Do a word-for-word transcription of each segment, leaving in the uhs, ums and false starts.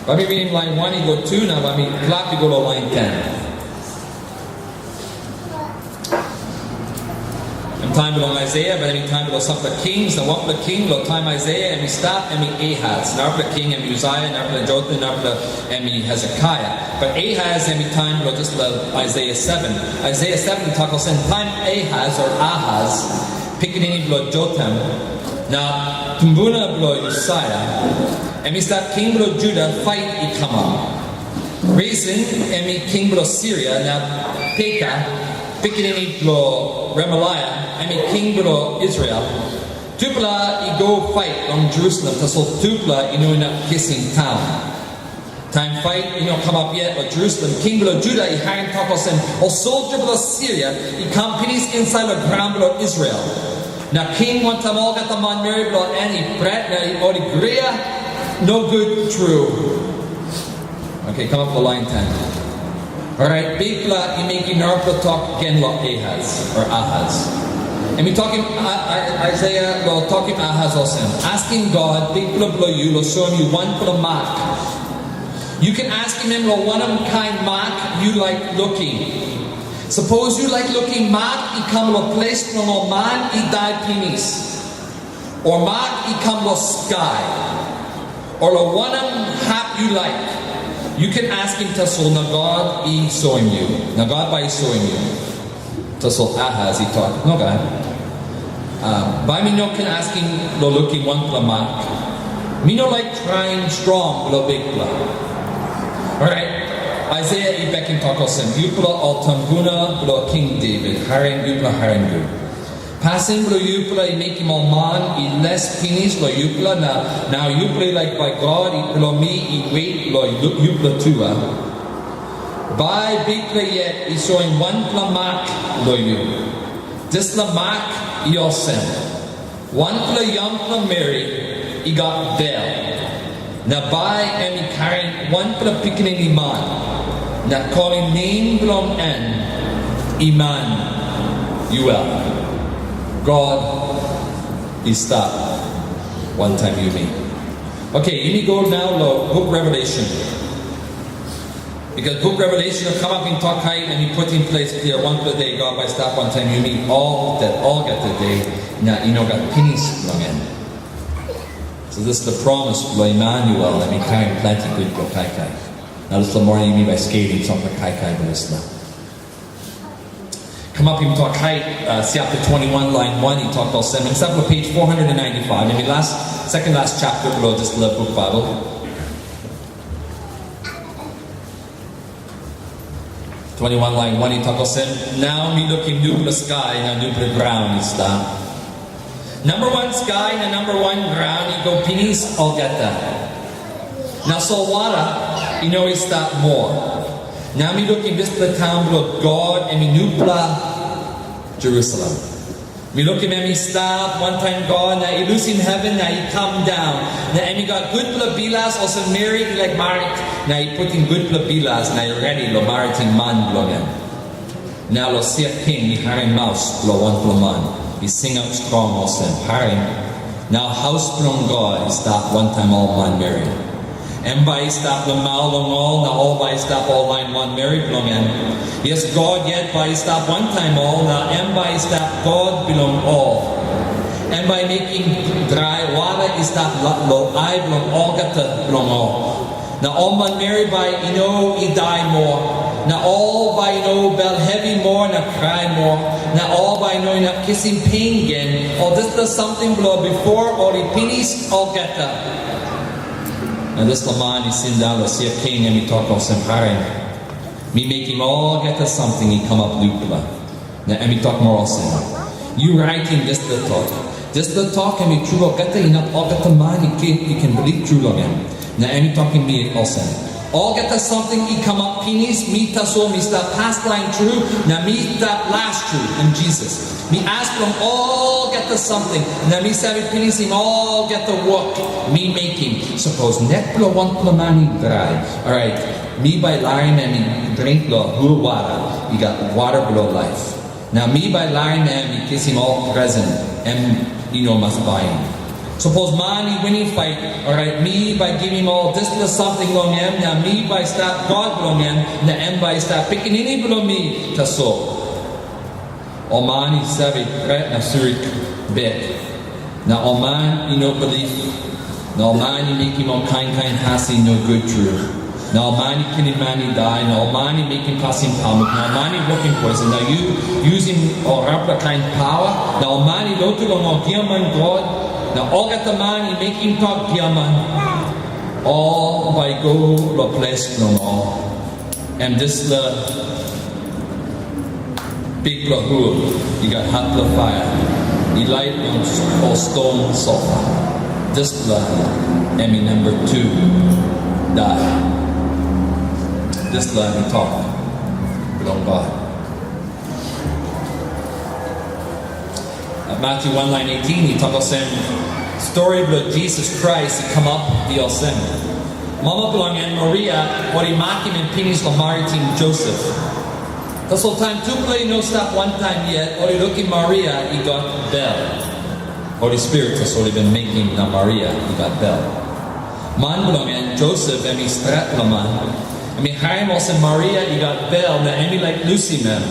Bai mi ritim lain wan i go tu, na bai mi kalap i go long lain ten. Em taim bilong Aisaia, bai em i taim bilong sampela kings, na wanpela king long taim Aisaia em i stap, em i Ahaz. Narapela king em i Usaia, narapela Jotham, narapela em i Hezekia. But Ahaz em i taim bilong dispela Aisaia seven. Aisaia seven i tok olsem, taim Ahaz, o Ahaz, pikinini bilong Jotham, na tumbuna bilong Usaia, em i stap king bilong Juda, pait i kamap. Resin em i king bilong Siria, na Peka, pikinini bilong Remalia, em i king bilong Israel. Tupela i go pait long Jerusalem, tasol tupela i no inap kisim taun. Taim pait i no kamap yet long Jerusalem, king bilong Juda i harim tok olsem, ol soldia bilong Siria i kam pinis insait long graun bilong Israel. Na king wantaim olgeta manmeri bilong en i pret, na ol i guria nogut tru. Oke, kamap long lain ten. Orait, Bikpela i mekim narapela tok gen long Ahaz, o Ahaz. Em i tokim A- A- Aisaia long tokim Ahaz olsem, askim God, Bikpela bilong yu, long soim yu wanpela mak. Yu ken askim em long wanem kain mak yu laik lukim. Sapos yu laik lukim mak i kam long ples bilong ol man i dai pinis, o mak i kam long skai, o long wanem hap yu laik, yu ken askim tasol, na God i soim yu, na God bai i soim yu. Tasol Ahaz i tok, nogat. Ah, bai mi no ken askim long lukim wanpela mak. Mi no laik traim strong bilong Bikpela. Orait, Aisaia i bekim tok olsem, yupela ol tumbuna bilong King David, harim yupela harim gut. Pasin bilong yupela i mekim ol man i les pinis long yupela, na nau yupela i laik bai God i- bilong mi i wet long yu- yupela tu, a? Bai Bikpela yet i soim wanpela mak long yu. Dispela mak i olsem, wanpela yangpela meri i gat bel, na bai em i karim wanpela pikinini man, na kolim nem bilong en Imanuel. God i stap wantaim yumi. Oke, yumi go nau long buk Revelation. Because buk Revelation i kamap i tok hait na i putim ples klia, wanpela de God bai stap wantaim yumi olgeta, olgeta de, na i no gat pinis long en. So dispela promis bilong Imanuel, na mi karim planti gut bilong kaikai. Na dispela moning yumi bai skelim sampela kaikai bilong dispela. Kamapim tok hait, uh, chapter twenty-one, line one, i tok olsem, i stap long page four hundred and ninety-five, em i last, second last chapter bilong dispela buk Baibel. Twenty-one, line one, i tok olsem, nau mi lukim nupela skai na nupela graun i stap. Namba wan skai na namba wan graun i go pinis olgeta. Na solwara i no i stap moa. Na mi lukim dispela taun bilong God, em i nupela Jerusalem. Mi lukim em i stap wantaim God, na i lusim heven, na i kam daun. Na em i gat gutpela bilas, olsem meri i laik marit, na i putim gutpela bilas, na i redi long maritim man bilong en. Na long sia king i harim maus bilong wanpela man i singaut strong olsem, harim, nau haus bilong God i stap wantaim ol manmeri. Em bai i stap namel long ol, na ol bai i stap ol lain manmeri bilong en. Yes, God yet bai i stap wantaim ol, na em bai i stap God bilong ol. Em bai i mekim drai wara i stap la- long ai bilong olgeta bilong ol. Na ol manmeri bai i no i dai moa. Na ol bai i no bel hevi moa na krai moa. Na ol bai i no inap kisim pen gen. Ol dispela samting bilong bipo ol i pinis olgeta. Na dispela man i sindaun long sia king, em i tok olsem, harim, mi mekim olgeta samting i kamap nupela. Na em i tok moa olsem, yu raitim dispela tok. Dispela tok em i tru olgeta, inap olgeta man i ken, i ken bilip tru long em. Na em i tokim mi olsem, olgeta samting i kamap pinis, mi tasol mi stap paslain tru, na mi stap las tru, em Jisas. Mi as bilong olgeta samting, na mi save pinisim olgeta wok mi mekim. Sapos nek bilong wanpela man i drai, orait, mi bai larim em i dring long hul wara i gat wara bilong laip. Na mi bai larim em i kisim ol presen em i no mas baim. Sapos man i winim pait, orait mi bai givim ol dispela samting long em, na mi bai stap God bilong em, na em bai stap pikinini bilong mi tasol. Ol man i save pret na surik bek, na ol man i no bilip, na ol man i mekim ol kain kain pasin nogut tru. Na ol man i kilim man i dai, na ol man i mekim pasin pamuk, na ol man i wokim poisin, na yu yusim ol arapela kain paua, na ol man i lotu long ol giaman god, na olgeta man i mekim tok giaman, ol bai i go long ples bilong ol. Em dispela bikpela hul i gat hatpela paia i lait long ol ston sulfa. Dispela em i namba tu dai. Dispela em i tok bilong God. Na Matyu wan lain eighteen i tok olsem, stori bilong Jisas Krais i kamap i olsem. Mama bilong en Maria ol i makim em pinis long maritim Josep. Tasol taim tupela i no stap wantaim yet, ol i lukim Maria i gat bel. Holi Spirit tasol i bin mekim na Maria i gat bel. Man bilong en, Josep, em i stretpela man, em i harim olsem Maria i gat bel na em i laik lusim em.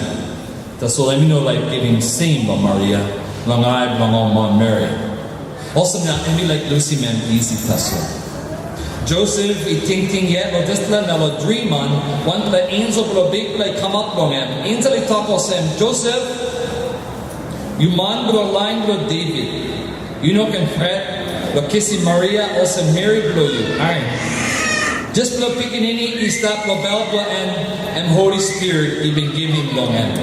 Tasol em i no laik givim sem long Maria, long ai bilong ol manmeri. Olsem na em i laik lusim em isi tasol. Josep i tingting yet long dispela, na long driman, wanpela ensel bilong Bikpela i kamap long em. Ensel i tok olsem, Josep, yu man bilong lain bilong Devit, yu no ken pret long kisim Maria olsem meri bilong yu. Ai. Dispela pikinini i stap long bel bilong en, em Holi Spirit i bin givim long em.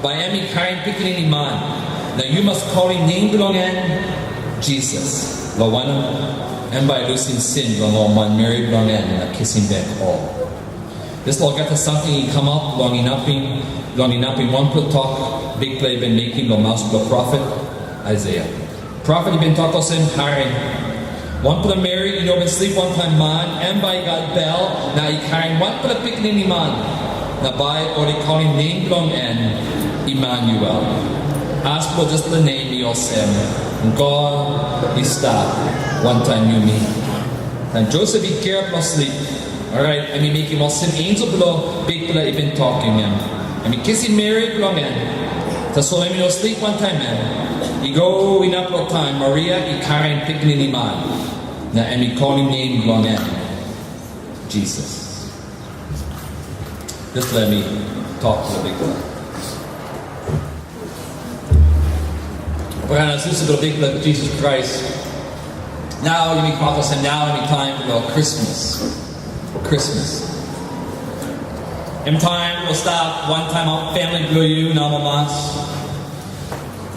Bai em i kain pikinini man, na yu mas kolim nem bilong en Jisas, long wanem, em bai i lusim sin bilong ol manmeri bilong en na kisim bek ol. Dispela olgeta samting i kamap long inapim, long inapim wanpela tok Bikpela i bin mekim long maus bilong profet Aisaia. Profet i bin tok olsem, harim, wanpela meri i no bin slip wantaim man, em bai i gat bel na i karim wanpela pikinini man, na bai ol i kolim nem bilong en Imanuel. As bilong dispela nem i olsem, God i stap wantaim yumi. Na Josep i kirap long slip, orait em i mekim olsem ensel bilong Bikpela i bin tokim em. Em i kisim meri bilong en. Tasol em i no slip wantaim em. I go inap long taim Maria i karim pikinini man, na em i kolim nem bilong en Jisas. Dispela em i tok long Bikpela. Brata na sista bilong Bikpela Jisas Krais, nau yumi tok olsem, nau em i taim bilong Krismas. Krismas. Em taim bilong stap wantaim ol famili bilong yu na amamas.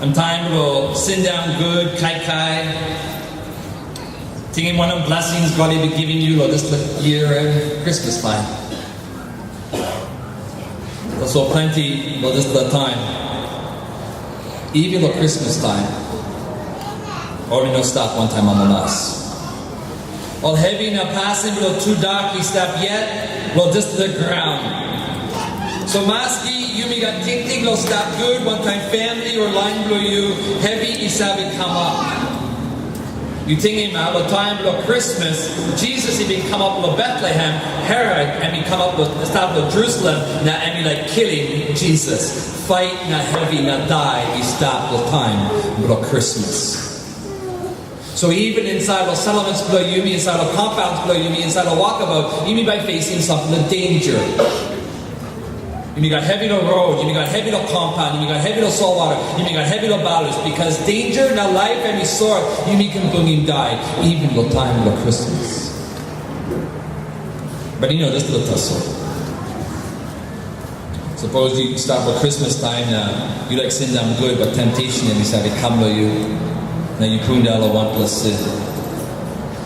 Em taim bilong sindaun gut, kaikai. Tingim wanem blessings God i bin givim yu long dispela yia, Krismas taim. Tasol planti long dispela taim, even long Krismas taim, ol i no stap wantaim amamas. Ol hevi na pasin bilong tudak i stap yet long dispela graun. So maski yumi gat tingting long stap gut wantaim famili o lain bilong yu, hevi i save kamap. Yu tingim, a, long taim bilong Krismas, Jisas i bin kamap long Betlehem, Herot em i kamap long, stap long Jerusalem, na em i laik kilim Jisas. Pait na hevi na dai i stap long taim bilong Krismas. So even insait long settlements bilong yumi, insait long compounds bilong yumi, insait long wokabaut, yumi bai facing sampela danger. Yumi gat hevi long rot, yumi gat hevi long compound, yumi gat hevi long solwara, yumi gat hevi long balus, because danger na laip em i sot, yumi ken bungim dai, even long taim bilong Krismas. But you know, that's the tussle. Sapos yu stap long Krismas taim na yu laik sindaun gut, but temptation em i save kam long yu, na yu pundaun long wanpela sin.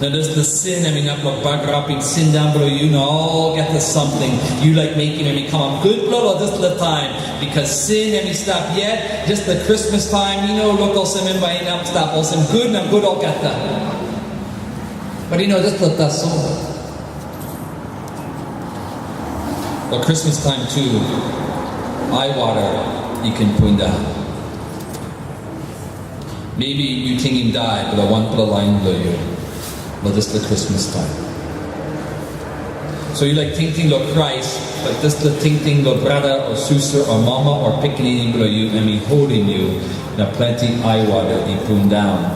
Na dispela sin em inap long bagarapim sindaun bilong yu na olgeta samting yu laik mekim em i kamap gutpela long dispela taim, bikos sin em i stap yet, dispela Krismas taim i no luk olsem em bai inap stap olsem gut na gut olgeta. But you know, dispela tasol. Long Krismas taim tu, aiwara i ken pundaun. Maybe yu tingting dai, but wanpela lain bilong yu, but dispela Krismas taim. So yu laik tingting long Krais, but dispela tingting long brata o susa o mama o pikinini bilong yu, em i holim yu, na planti aiwara i pundaun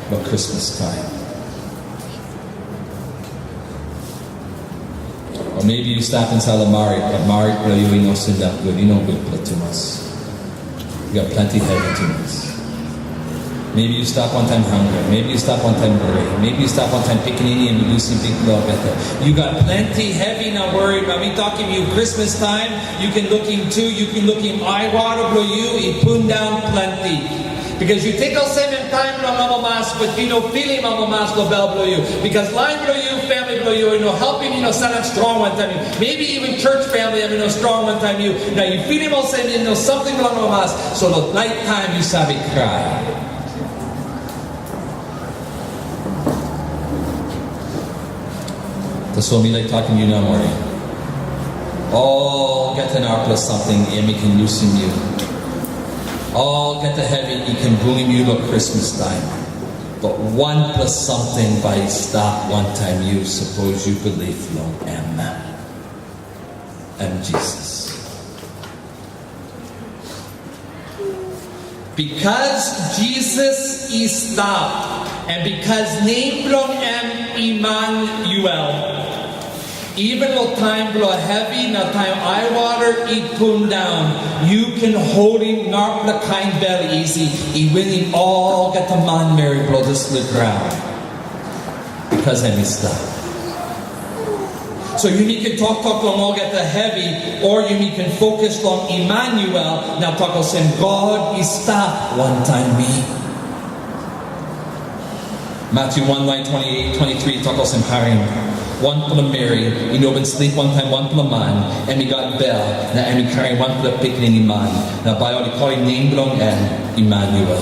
long Krismas taim. O maybe yu stap insait long marit, but marit bilong yu i no sindaun gut, i no gutpela tumas. Yu gat planti hevi tumas. Maybe yu stap wantaim hangre. Maybe yu stap wantaim wori. Maybe yu stap wantaim pikinini em i lusim bikpela olgeta. Yu gat planti hevi na wori, but mi tokim yu, Krismas taim, yu ken lukim tu, yu ken lukim aiwara bilong yu i pundaun planti. Bikos yu ting olsem em taim bilong amamas, but yu no pilim amamas long bel bilong yu. Bikos lain bilong yu, famili bilong yu, i no helpim yu, no sanap strong wantaim yu. Maybe even church family em i no strong wantaim yu. Na yu pilim olsem yu no samting bilong amamas, so long nait taim yu save krai. Tasol mi laik tokim yu nau moning. Olgeta narapela samting em i ken lusim yu. Olgeta hevi i ken bungim yu long Krismas taim. But wanpela samting bai i stap wantaim yu, sapos yu bilip long em. Em Jisas. Bikos Jisas i stap, na bikos nem bilong em Imanuel, even long taim bilong hevi na taim aiwara i pundaun, yu ken holim narapela kain bel isi i winim olgeta manmeri bilong dispela graun. Bikos em i stap. So yumi ken toktok long olgeta hevi, o yumi ken fokus long Imanuel, na tok olsem, God i stap wantaim mi. Matthew one, line twenty-eight, twenty-three, tok olsem, harim. Wanpela meri i no bin slip wantaim wanpela man, em i gat bel, na em i karim wanpela pikinini man, na bai ol i kolim nem bilong en Imanuel.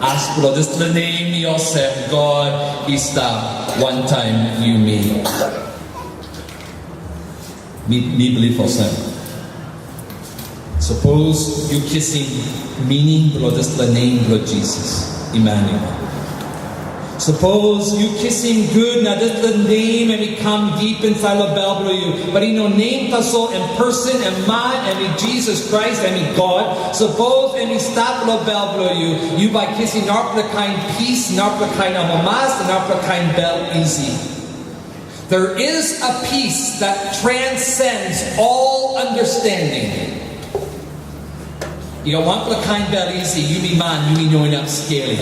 As bilong dispela nem i olsem, God i stap wantaim yumi. Mi, mi bilip olsem, sapos yu kisim mining bilong dispela nem bilong Jisas, Imanuel. Sapos yu kisim gut na dispela nem em i kam dip insait long bel bilong yu, bat i no nem tasol, em person, em man, em i Jisas Krais, em i God. Sapos em i stap long bel bilong yu, yu bai kisim narapela kain pis, narapela kain amamas, narapela kain bel isi. There is a peace that transcends all understanding. I gat wanpela kain bel isi, yumi man, yumi no inap skelim.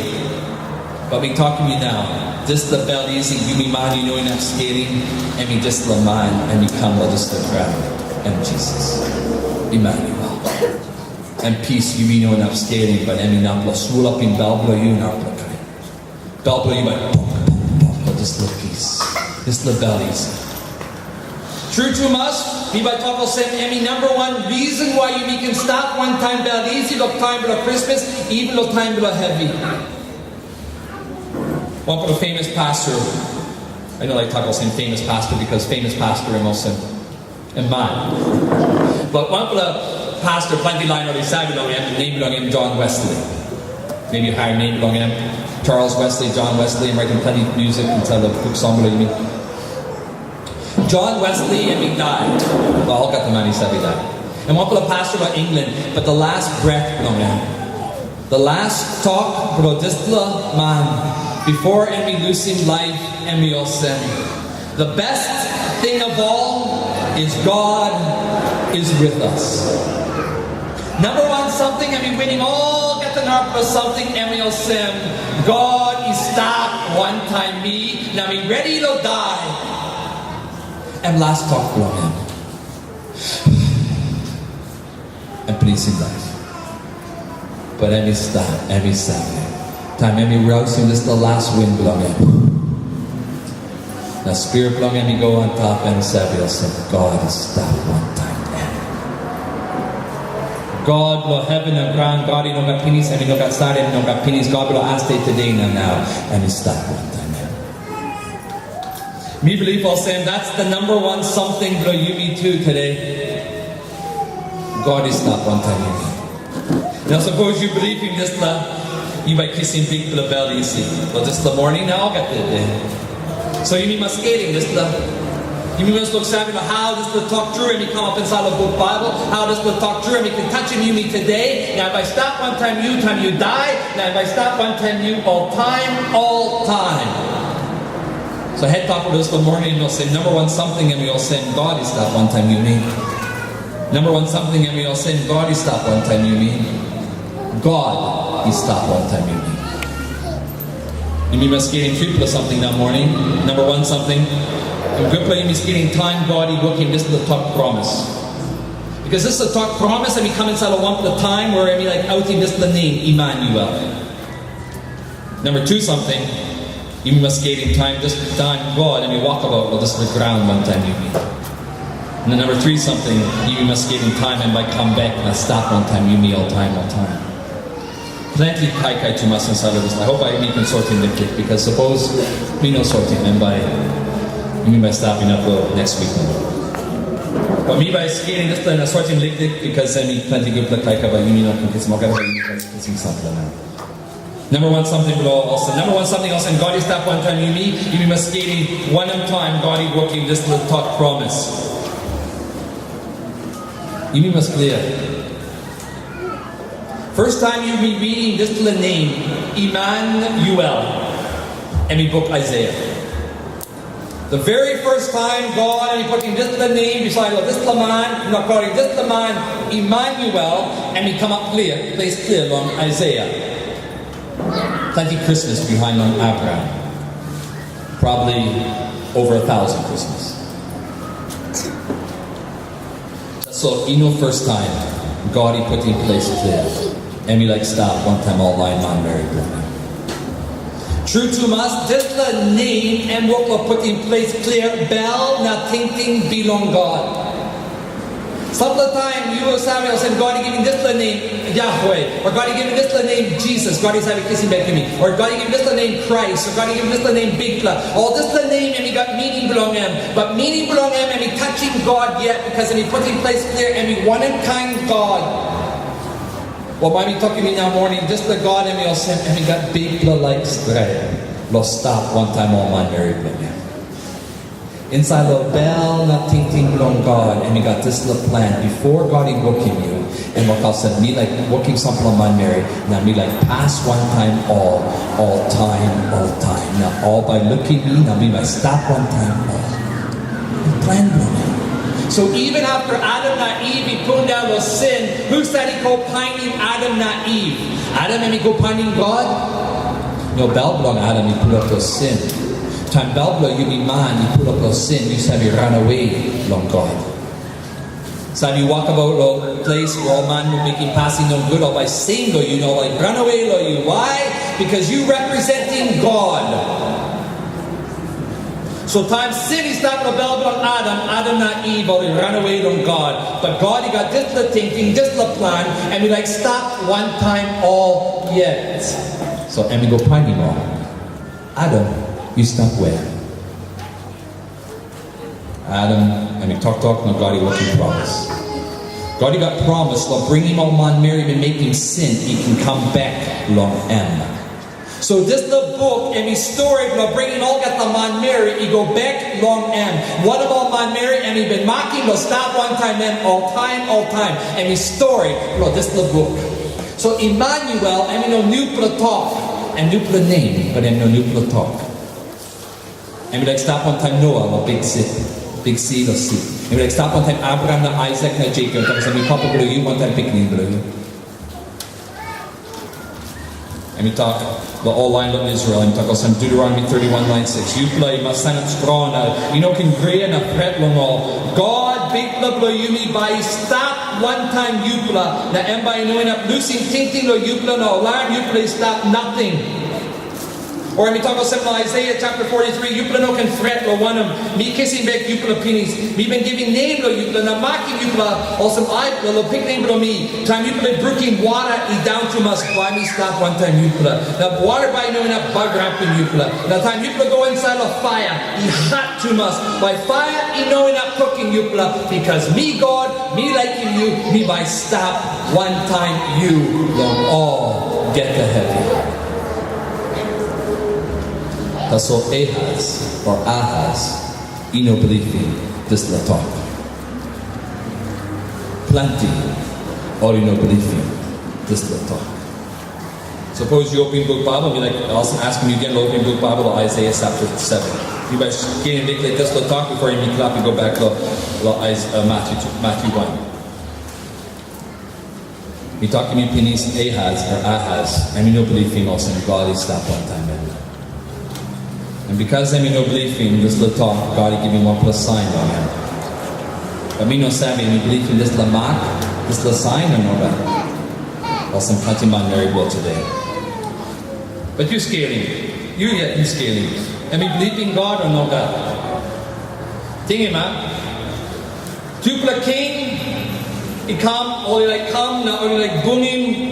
Bat mi tokim yu nau, dispela bel isi, yumi man, yu no inap skelim, em i dispela man, em i kam long dispela graun, em Jisas. Imanuel. Em pis, yumi no inap skelim, bat em inap long sulapim bel bilong yu narapela kain. Bel bilong yu bai pok, pok, pok, long dispela pis, dispela bel isi. Tru tumas, mi bai tok olsem, em i namba wan reason why yumi ken stap wantaim bel isi long taim bilong Krismas, even long taim bilong hevi. Wanpela famous pastor, I no laik tok olsem famous pastor, bikos famous pastor em olsem, em man. Bat wanpela pastor planti lain ol i save long em, nem bilong em John Wesley. Maybe yu harim nem bilong em, Charles Wesley, John Wesley, em raitim planti musik insait long buk song bilong yumi. John Wesley em i dai. Wel, olgeta man i save dai. Em wanpela pastor long England, bat the last breath bilong em, the last tok bilong dispela man, bipo em i lusim laip, em i olsem, "The best thing of all is God is with us." Namba wan samting em i winim olgeta narapela samting, em i olsem, God i stap wantaim mi, na mi redi long dai. Em las tok bilong em. Em pinisim laip. Bat em i stap, em i save. Taim em i rausim dispela las win bilong em, na spirit bilong em i go antap, em save olsem, God i stap wantaim em. God bilong heven na graun, God i no gat pinis, em i no gat stat, em i no gat pinis, God bilong asde, tude na nau, em i stap wantaim em. Mi bilip olsem, that's the number one samting bilong yumi tu tude. God i stap wantaim yumi. Na sapos yu bilipim dispela, Yu bai kisim bikpela bel isi. But dispela morning na olgeta de. So yumi mas skelim dispela. Yumi mas luksave long hau dispela tok tru em i kamap insait long buk Baibel, hau dispela tok tru em i ken tasim yumi tude, na em bai stap wantaim yu taim yu dai, na em bai stap wantaim yu oltaim, oltaim. So het tok long dispela morning em olsem, namba wan samting em i olsem, God i stap wantaim yumi. Namba wan samting em i olsem, God i stap wantaim yumi. God i stap wantaim yumi. Yumi mas skelim tripela samting nau morning. Namba wan samting, em gutpela yumi skelim taim God i wokim dispela tok promis. Because dispela tok promis em i kam insait long wanpela taim we em i laik autim dispela nem Imanuel. Namba tu samting, yumi mas skelim taim, dispela taim God em i wokabaut long dispela graun wantaim yumi. Na namba tri samting, yumi mas skelim taim em bai kam bek na stap wantaim yumi oltaim, oltaim. Planti kaikai tumas insait long dispela. I hope mi ken sotim liklik, because sapos mi no sotim, em bai, yumi bai stap inap long next week. But mi bai skelim dispela na sotim liklik, because em i planti gutpela kaikai, bai yumi no ken kisim olgeta, bai yumi ken kisim sampela nau. Namba wan samting bilong olsem, namba wan samting olsem, God i stap wantaim yumi, yumi mas skelim wanem taim God i wokim dispela tok promis. Yumi mas klia. First time yumi reading dispela nem, Imanuel, em i buk Aisaia. The very first time God em i putim dispela nem bisaut long dispela man, na kolim dispela man Imanuel, em i kamap klia, ples klia long Aisaia. Planti Krismas bihain long Abraham. Probably over a thousand Krismas. So, i no first time God i putim ples klia, em i laik stap wantaim ol lain manmeri bilong en. Tru tumas, dispela nem em wok long putim ples klia bel na tingting bilong God. Sampela taim yu save olsem God i givim dispela nem Yahweh, o God i givim dispela nem Jisas, God i save kisim bek yumi, o God i givim dispela nem Krais, o God i givim dispela nem Bikpela. Ol dispela nem em i gat mining bilong em, but mining bilong em em i touching God yet, because em i putim ples klia em i wanem kain God. Wel, bai mi tokim yu nau moning, dispela God em i olsem, em i gat bikpela laik stret long stap wantaim ol manmeri bilong en. Insait long bel na tingting bilong God, em i gat dispela plan. Bipo God i wokim yu, em wok olsem, mi laik wokim sampela manmeri, na mi laik pas wantaim ol, oltaim, oltaim. Na ol bai lukim mi, na mi bai stap wantaim ol. Plan bilong em. So even after Adam na Iv i pundaun long sin, husat i go painim Adam na Iv? Adam em i go painim God? No, bel bilong Adam i pulap long sin. Taim bel bilong yumi man i pulap long sin, yu save ranawe long God. Save wokabaut long ples we ol man bai mekim pasin nogut, ol bai sing long yu, na ol bai ranawe long yu. Why? Because yu representing God. So taim sin i stap long bel bilong Adam, Adam na Iv ol i ranawe long God. But God i gat dispela tingting, dispela plan, em i laik stap wantaim ol yet. So em i go painim ol. Adam, yu stap we? Adam em i toktok, na God i wokim promis. God i gat promis long bringim ol manmeri i bin mekim sin i ken kam bek long em. So dispela buk em i stori bilong bringim olgeta manmeri i go bek long em. Wanem ol manmeri em i bin makim long stap wantaim em oltaim, oltaim, em i stori bilong dispela buk. So Imanuel em i no nupela tok, em nupela nem, but em no nupela tok. Em i laik stap wantaim Noa long biksi, biksi long sip. Em i laik stap wantaim Abraham na Aisak na Jekop, tok olsem, mi papa bilong yu wantaim pikinini bilong yu. Em i tok long ol lain long Israel, em i tok olsem, Deuteronomy thirty-one, line six, yupela i mas sanap strong na i no ken gria na pret long ol. God, Bikpela bilong yumi, bai i stap wantaim yupela, na em bai i no inap lusim tingting long yupela na ol lain yupela i stap nating. O em i tok olsem long Aisaia sapta foti tri, "Yupela no ken fret, long wanem, mi kisim bek yupela pinis. Mi bin givim nem long yupela na makim yupela olsem aipela long pikinini bilong mi. Taim yupela i brukim wara i daun tumas, bai mi stap wantaim yupela. Na wara bai i no inap bagarapim yupela. Na taim yupela go insait long paia i hat tumas, bai paia i no inap kukim yupela, bikos mi God, mi laikim yu, mi bai stap wantaim yu long olgeta hevi." Tasol Ahaz, o Ahaz, i no bilipim dispela tok. Planti ol i no bilipim dispela tok. Sapos yu opim buk Baibel, mi laik askim yu gen long opim buk Baibel long Aisaia sapta seven. Yu bai skelim liklik dispela tok before yumi kalap i go bek long, long Ais-, uh, Matyu, Matyu one. Mi tokim yu pinis, Ahaz, o Ahaz, em i no bilipim olsem God i stap wantaim em. Na bikos em i no bilipim dispela tok, God i givim wanpela sain long em. Bat mi no save, em i bilipim dispela mak, dispela sain, o nogat? Olsem planti manmeri bilong tude. Bat yu skelim. Yu yet yu skelim. Em i bilipim God, o nogat? Tingim, a? Tupela king i kam, ol i laik kam, na ol i laik bungim,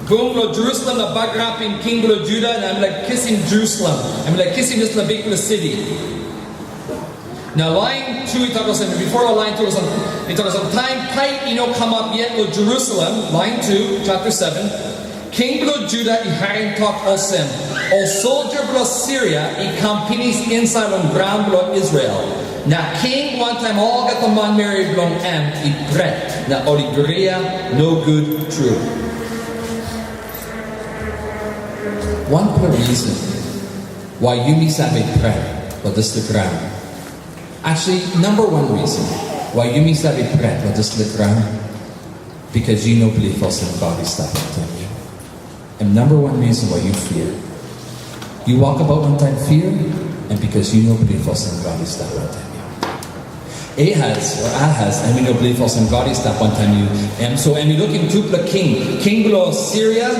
bung long Jerusalem na bagarapim king bilong Juda, na em i laik kisim Jerusalem. Em i laik kisim dispela bikpela siti. Na lain tu i tok olsem, bipo long lain tu olsem, i tok olsem, taim pait i no kamap yet long Jerusalem, lain tu, sapta seven, king bilong Juda i harim tok olsem, ol soldia bilong Siria i kam pinis insait long graun bilong Israel. Na king wantaim olgeta manmeri bilong en i pret, na ol i guria nogut tru. Wanpela reason why yumi save pret long dispela graun. Actually, number one reason why yumi save pret long dispela graun, because yu no bilip olsem God i stap wantaim yu. And number one reason why yu fear. Yu wokabaut wantaim fear, and because yu no bilip olsem God i stap wantaim yu. Ahaz, o Ahaz, em i no bilip olsem God i stap wantaim yu. Em, so em i lukim tupela king, king bilong Siria,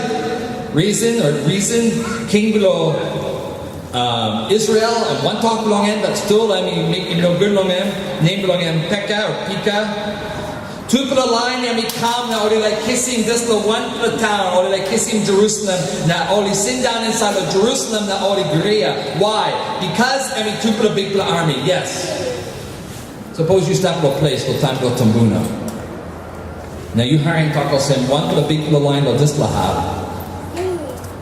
reason, o reason, king bilong, um, Israel, em wantok bilong en, bat stil em i mekim nogut long em, nem bilong en Peka, o Pika. Tupela lain em i kam, na ol i laik kisim dispela wanpela taun, ol i laik kisim Jerusalem, na ol i sindaun insait long Jerusalem, na ol i guria. Why? Bikos em i tupela bikpela ami, yes. Sapos yu stap long ples long taim bilong tumbuna, na yu harim tok olsem, wanpela bikpela lain long dispela hap,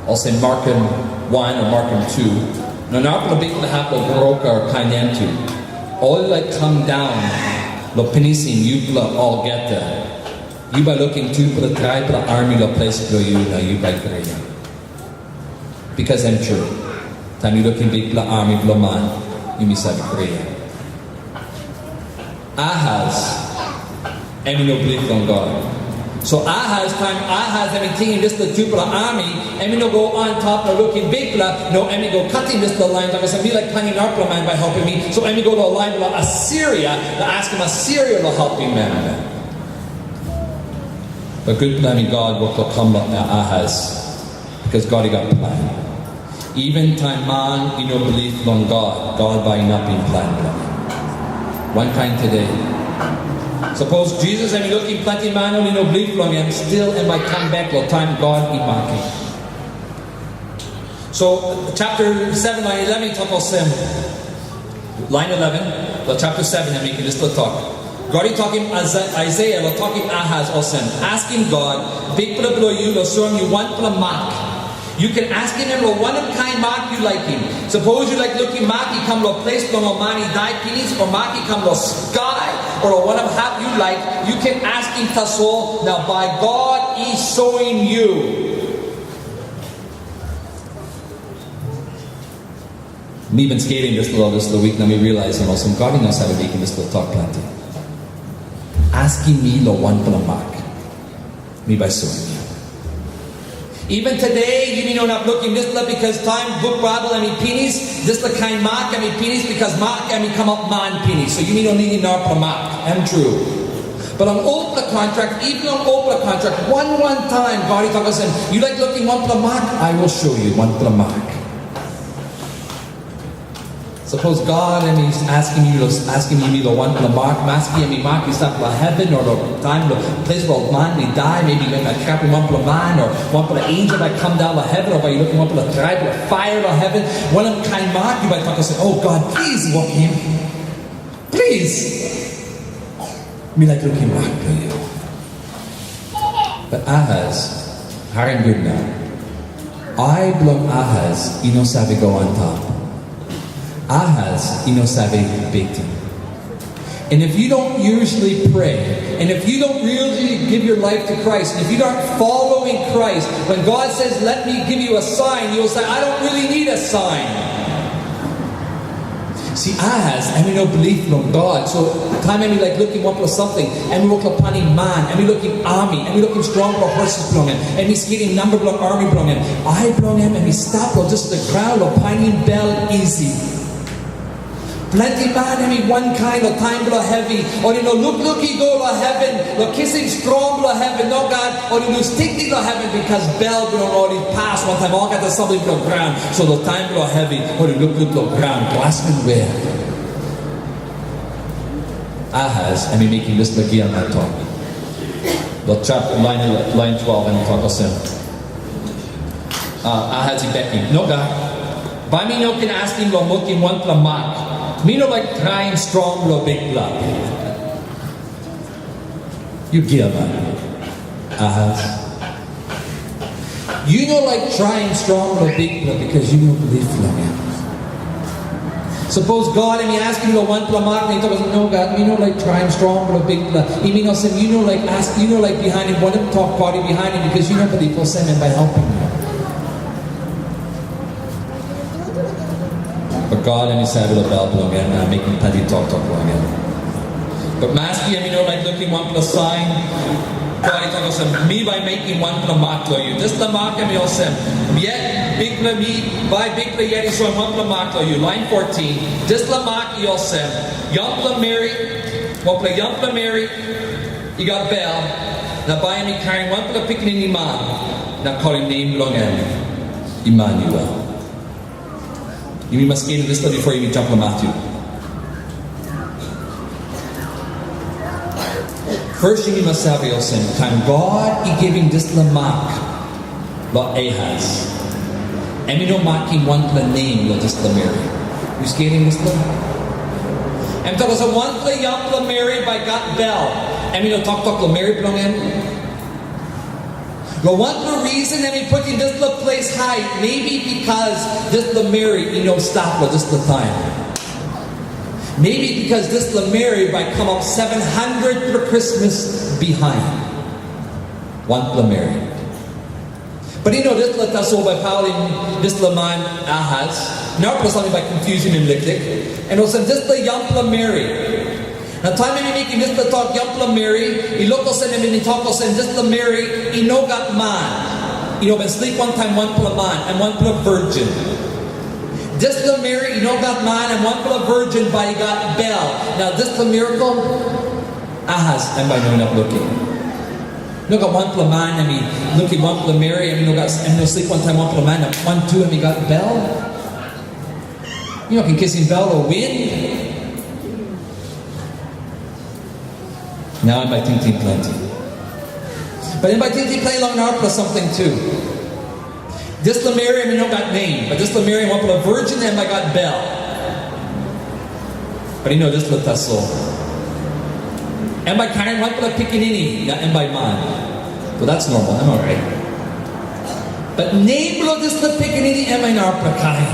olsem Markon one o Markon two, na narapela bikpela hap long Beroka o Kainan tu, ol i laik kam daun long pinisim yupela olgeta. Yu bai lukim tupela traipela ami long ples bilong yu, na yu bai guria. Bikos em tru, taim yu lukim bikpela ami bilong man, yumi save guria. Ahaz, em i no bilip long God. So Ahaz, taim Ahaz em i tingim dispela tupela ami, em i no go antap na lukim bikpela, no, em i go katim dispela lain, tok olsem, mi laik painim narapela man bai helpim mi. So em i go long lain bilong Asiria, na askim Asiria long helpim em. Bat gutpela em i God wok long kam long Ahaz, bikos God i gat plan. Even taim man i no bilip long God, God bai inapim plan bilong em. Wankain tude. Sapos Jisas em i lukim planti man ol i no bilip long em, stil em bai kam bek long taim God i makim. So, sapta seven, lain eleven i tok olsem, lain eleven, long sapta seven em mekim dispela tok. God i tokim Aisaia long tokim Ahaz olsem, askim God, Bikpela bilong yu, long soim yu wanpela mak. Yu ken askim em long wanem kain mak yu laikim. Sapos yu laik lukim mak i kam long ples bilong ol man i dai pinis, o mak i kam long skai, o long wanem hap yu laik, yu ken askim tasol, na bai God i soim yu. Mi bin skelim dispela, dispela wik, na mi realize olsem, God i no save mekim dispela tok planti. Askim mi long wanpela mak, mi bai soim yu. Even tude, yumi no inap lukim dispela, bikos taim buk Baibel em i pinis, dispela kain mak em i pinis, bikos mak em i kamap man pinis. So yumi no nidim narapela mak, em tru. Bat long olpela kontrak, even long olpela kontrak, wan wan taim God i tok olsem, yu laik lukim wanpela mak? I will show you wanpela mak. Sapos God em i askim yu, askim yumi long wanpela mak, maski em i mak i stap long heven, o long taim long ples long man i dai, maybe em i kirapim wanpela man, o wanpela ensel bai kam daun long heven, o bai yu lukim wanpela traip long paia long heven, wanem kain mak yu bai tok olsem, "O God, plis wokim. Plis. Mi laik lukim mak bilong yu." Bat Ahaz, harim gut nau. Ai bilong Ahaz i no save go antap. Ahaz i no save beten. And if you don't usually pray, and if you don't really give your life to Christ, and if you aren't following Christ, when God says, "Let me give you a sign," you'll say, "I don't really need a sign." Si, Ahaz em i no bilip long God, so taim em i laik lukim wanpela samting, em i wok long painim man, em i lukim ami, em i lukim strongpela horses bilong em, em i skelim namba bilong army bilong em. Ai bilong em em i stap long dispela graun long painim bel isi. Planti man em i wankain long taim bilong hevi, ol i no lukluk i go long heven, long kisim strong bilong heven, nogat, ol i lus tingting long heven, bikos bel bilong ol i pas wantaim olgeta samting bilong graun. So long taim bilong hevi, ol i lukluk long graun, glasman wea. Ahaz em i mekim dispela giaman tok. Long chapter, lain, lain twelve em i tok olsem, uh, Ahaz i bekim, "Nogat, bai mi no ken askim long wokim wanpela mak. Mi no laik traim strong bilong Bikpela." Yu giaman, Ahaz. Yu no laik traim strong bilong Bikpela, bikos yu no bilip long em. Sapos God em i askim long wanpela mak, na yu tok olsem, "Nogat, mi no laik traim strong bilong Bikpela." I min olsem, yu no laik as, yu no laik bihainim wanem tok God i bihainim, bikos yu no bilip olsem em bai helpim yu. Bat God em i save long bel bilong en, na mekim planti toktok long en. Bat maski em i no laik lukim wanpela sain, God i tok olsem, "Mi bai mekim wanpela mak long yu." Dispela mak em i olsem, "Yet Bikpela, mi, bai Bikpela yet i soim wanpela mak long yu." Lain fourteen, dispela mak i olsem, yangpela meri, wanpela yangpela meri i gat bel, na bai em i karim wanpela pikinini man, na kolim nem bilong en Imanuel. Yumi mas skelim dispela bipo yumi jump long Matyu. First, yumi mas save olsem, taim God i givim dispela mak long Ahaz, em i no makim wanpela nem long dispela meri. Yu skelim dispela? Em tok olsem, wanpela yangpela meri bai gat bel. Em i no toktok long meri bilong en. Long wanpela reason em i putim dispela ples hait, maybe because dispela meri i no stap long dispela taim. Maybe because dispela meri bai kamap seven hundred Krismas bihain. Wanpela meri. Bat i no dispela tasol bai paulim dispela man Ahaz. Narapela samting bai confusim em liklik. Em olsem dispela yangpela meri. Na taim em i mekim dispela tok yangpela meri, i luk olsem em i tok olsem dispela meri i no gat man. I no bin slip wantaim wanpela man, em wanpela virgin. Dispela meri i no gat man, em wanpela virgin bai i gat bel. Na dispela mirakel, Ahaz em bai no inap lukim. No gat wanpela man em i lukim wanpela meri, em i no gat, em i no slip wantaim wanpela man, na wantu em i gat bel. Yu no ken kisim bel o win. Nau em bai tingting planti. Bat em bai tingting planti long narapela samting tu. Dispela meri em i no gat nem, bat dispela meri em wanpela virgin, em bai gat bel. Bat i no dispela tasol. Em bai karim wanpela pikinini, na em bai man. Well, that's normal, em orait. Bat nem bilong dispela pikinini em i narapela kain.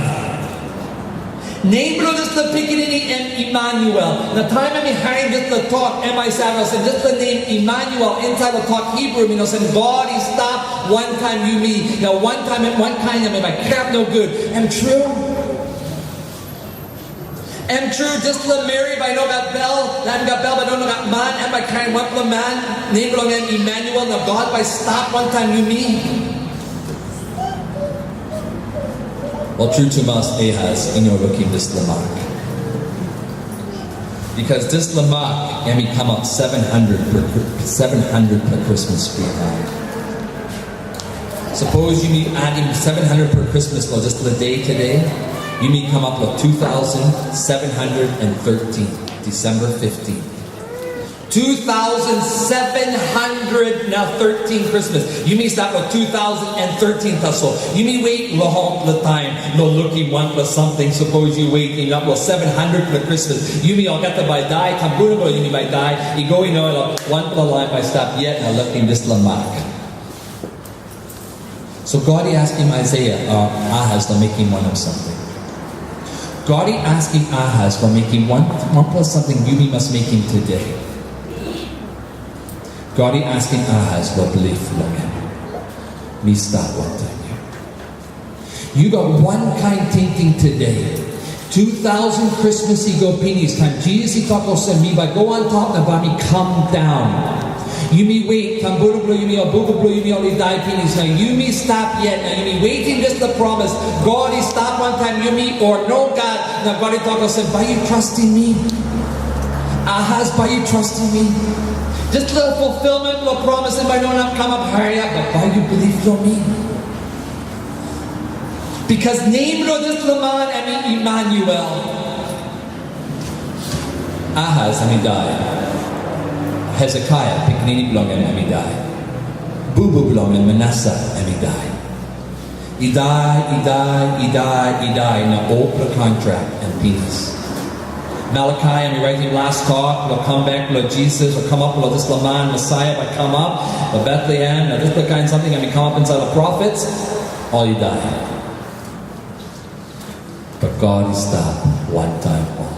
Nem bilong dispela pikinini em Imanuel. Na taim em i harim dispela tok, em bai save olsem, dispela nem Imanuel, insait long tok Hibru, em i olsem, God i stap wantaim yumi. Na wantaim em, wankain em, em bai kirap nogut. Em tru? Em tru, dispela meri bai no gat bel, na em gat bel bai no, no gat man, em bai karim wanpela man, nem bilong en Imanuel, na God bai stap wantaim yumi? Wel, tru tumas, Ahaz i no lukim dispela mak. Bikos dispela mak em i kamap seven hundred per, seven hundred per Krismas bihain. Sapos yumi adim seven hundred per Krismas long dispela de tude, Yumi kamap lo two thousand seven hundred and thirteen, December fifteenth. Two thousand seven hundred na thirteen Christmas. Yumi stap lo two thousand and thirteen tasol. Yumi wet lo hom lo taim lo lukim wanpela samting. Sapos yu wet inap lo seven hundred lo Christmas. Yumi olgeta bai dai, tambunabu lo yumi bai dai. I go i no lo wanpela lain bai stap yet na lukim dispela mak. So God i askim Aisaia, uh, Ahas lo mekim wanem samting. God i askim Ahas lo mekim wan, wanpela samting yumi mas mekim today. God i askim Ahas lo bilip long em. Mi stap wantaim yu. Yu gat wankain tingting today. Two thousand Krismas i go pinis, taim Jisas i tok olsem, "Mi bai go antap na bai mi kam daun." Yumi wet, tambunabu blo yumi, ol bubu blo yumi ol i dai pinis. Na yumi stap yet, na yumi wetim dispela promis. God i stap wantaim yumi, o nogat? Na God i tok olsem, "Bai yu trastim mi? Ahas, bai yu trastim mi?" Dispela fulfillment blo promis em bai no inap kamap hariap, bat bai yu bilip long mi? Bikos nem blo dispela man em i Emanuel. Ahas em i dai. Hezekia, pikinini bilong en, em i dai. Bubu bilong en, Manasa, em i dai. I dai, i dai, i dai, i dai, na olpela kontrak em pinis. Malakai em i raitim las tok lo kam bek lo Jisas, o kamap lo dispela man Mesaia bai kamap lo Betlehem, na dispela kain samting em i kamap insait lo profet, ol i dai. Bat God i stap wantaim ol.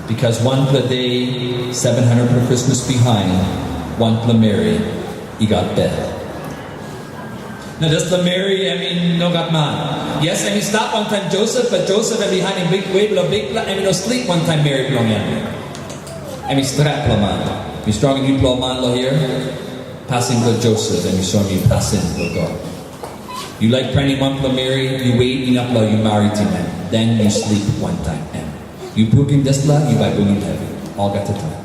Bikos wanpela de, seven hundred Krismas bihain, wanpela meri i gat bel. Na dispela meri em i no gat man. Yes, em i stap wantaim Josep, bat Josep em bihainim bikwe bilong Bikpela, em i no slip wantaim meri bilong en. Em i stretpela man. Mi strongim yupela ol man lo hia. Pasin bilong Josep, em i soim yu pasin bilong God. Yu laik prenim wanpela meri, yu wet inap lo yu maritim em, den yu slip wantaim em. Yu brukim dispela, yu bai bungim hevi olgeta taim.